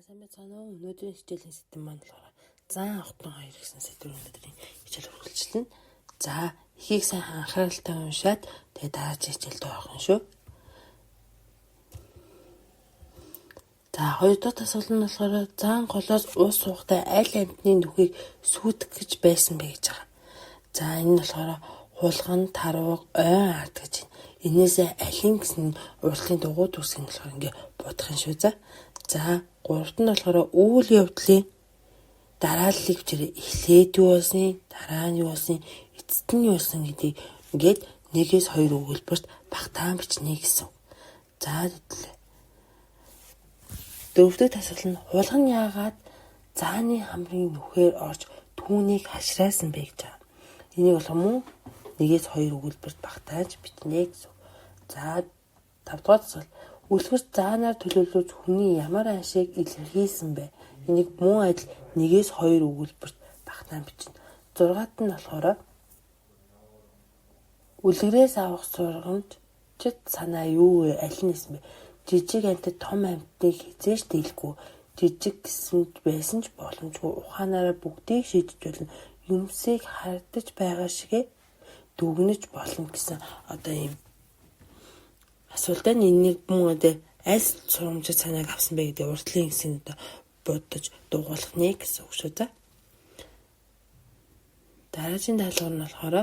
Сайн байцгаана уу? Өнөөдрийн хичээлийн сэдэв маань болохоор зан огтон хоёр гэсэн сэдвээр өнөөдрийн хичээл үргэлжлэнэ. За, ихийг сайн анхааралтай уншаад тэгээ дараагийн хичээлд орох юм шүү. За, хоёр дахь дасгал нь болохоор зан голоос ус суухдаа аль амьтны нүхийг сүйтгэх гэж байсан бэ гэж байгаа. За, энэ нь болохоор хулган, тарваг, ойн ард гэж байна. Энээсээ алин гэсэн урдлын дугуй дүрсийг нь болохоор ингээ будах юм шүү. За, гуравт нь болохоор үйл явдлын дарааллыг бичээрэй. Эхлээд юу болсон, дараа нь юу болсон, эцэст нь юу болсон гэдгийг ингээд нэгээс хоёр өгүүлбэрт багтаан бичнэ гэсэн. За, тэтлээ. Дөрөв дэх дасгал нь хулган яагаад зааны хамрын нүхээр орж түүнийг хашраасан бэ гэж байгаа. Энийг болох мөн нэгээс хоёр өгүүлбэрт багтааж бичнэ гэсэн. За, тавдугаар дасгал үлгэр заанаар төлөөлүүлж хүний ямар ашиг илэрхийлсэн бэ? Энийг мөн адил нэгээс хоёр өгүүлбэрт багтаан бичнэ. Зургаат нь болохоор үлгэрээс авах сургамжит санаа юу вэ? Аль нь нэсэн бэ? Жижиг амьтад том амьтныг хэзээ ч дийлэхгүй. Жижиг гэсэн байсан ч боломжгүй. Ухаанаараа бүгдийг шийдэж болно. Юмсыг харагдаж байгаа шигээ дүгнэж болно гэсэн одоо ийм асуултаа энийг мөн одоо аль сургамжит санааг авсан бэ гэдэг урдлын хэсгийг одоо бодож дугуулах нэ гэсэн үг шүү. За. Дараагийн даалгавар нь болохоор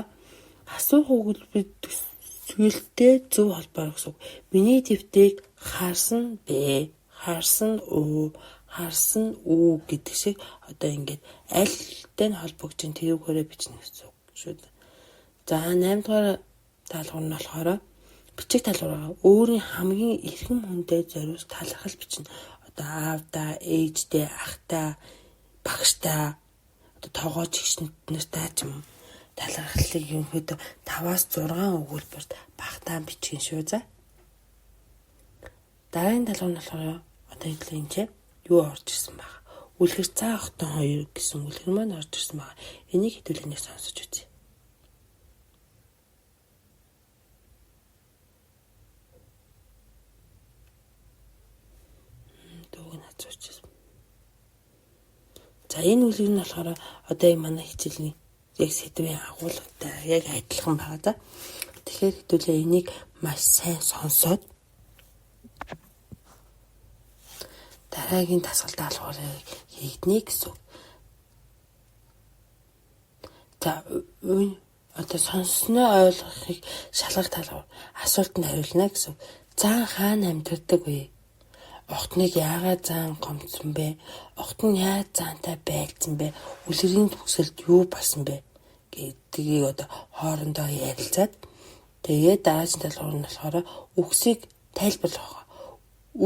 асуух өгүүлбэр төсөөлттэй зөв холбоо гэсэн үг. Миний дэвтэрийг харсан бэ, харсан уу, харсан үү гэдэг шиг одоо ингээд альтай нь холбогдож тэрүүгээрээ бичнэ гэсэн үг шүү. За, 8 дугаар даалгавар нь болохоор бичиг даалгавар өөрийн хамгийн эрхэм хүндээ зориулж талархал бичнэ. Одоо аавдаа, ээждээ, ахтаа, багштаа, одоо тоогооч гişнэртээ ч юм талархлыг ерөнхийдөө 5-аас 6 өгүүлбэрт багтаан бичих юм шүү. За. Дараагийн даалгавар нь болохоор одоо хэдлийн энэ юу орж ирсэн байгаа. Үлгэр цаа огтон хоёр гэсэн үлгэр маань орж ирсэн байгаа. Энийг хэдүүлээ сонсож үзье. Дууг нь хацуучихсан. За, энэ үлгэр нь болохоор одоо яг манай хичээлийн яг сэдвийн агуулгатай яг адилхан байгаа да. Тэгэхээр хэдүүлээ энийг маш сайн сонсоод дараагийн дасгал даалгаврыг хийгднэ гэсэн үг. За, одоо сонссноо ойлгохыг шалгах даалгавар асуултанд хариулна гэсэн үг. Зан хаана амьдардаг вэ? Огтныг яагаад зан гомдсон бэ? Огт нь яаж заантай байлцсан бэ? Үлгэрийн төгсөлд юу болсон бэ? Гэдгийг одоо хоорондоо ярилцаад тэгээд дараагийн даалгавар нь болохоор үгсийг тайлбарлах.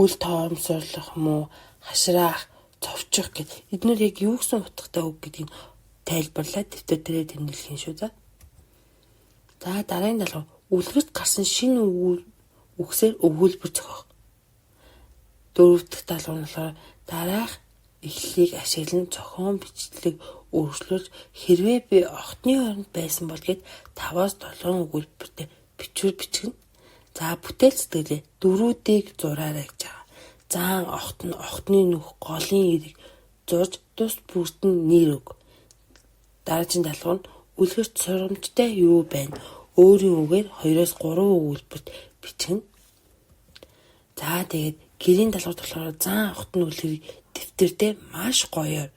Үл тоомсорлох юм уу? Хашраах, цовчих гэд. Эднэр яг юу гэсэн утгатай үг гэдгийг тайлбарлаад дэвтэр дээрээ тэмдэглэх юм шүү. За. За, дараагийн даалгавар үлгэрт гарсан шинэ үгсээр өгүүлбэр зохиох. Дөрөв дэх даалгавар нь болохоор дараах эхлэлийг ашиглан зохион бичлэг өөрчлүүлж хэрвээ би огтны оронд байсан бол гэд 5-аас 7 өгүүлбэртэй бичвэр бичгэн. За, бүтээл сэтгэлээ дөрүүдийг зураарай гэж байгаа. Заан огт нь огтны нүх голын эрэг зурж тус бүрт нь нэр өг. Дараагийн даалгавар нь үлгэрт сургамжтай юу байна? Өөрийн үгээр 2-оос 3 өгүүлбэрт бичгэн. За, тэгээд гэрийн даалгаварт болохоор зан огт нь үлгэрийг дэвтэрдээ маш гоёор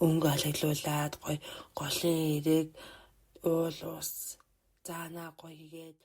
өнгө алаглуулад гоё голын эрэг уул ус заанаа гоё хийгээд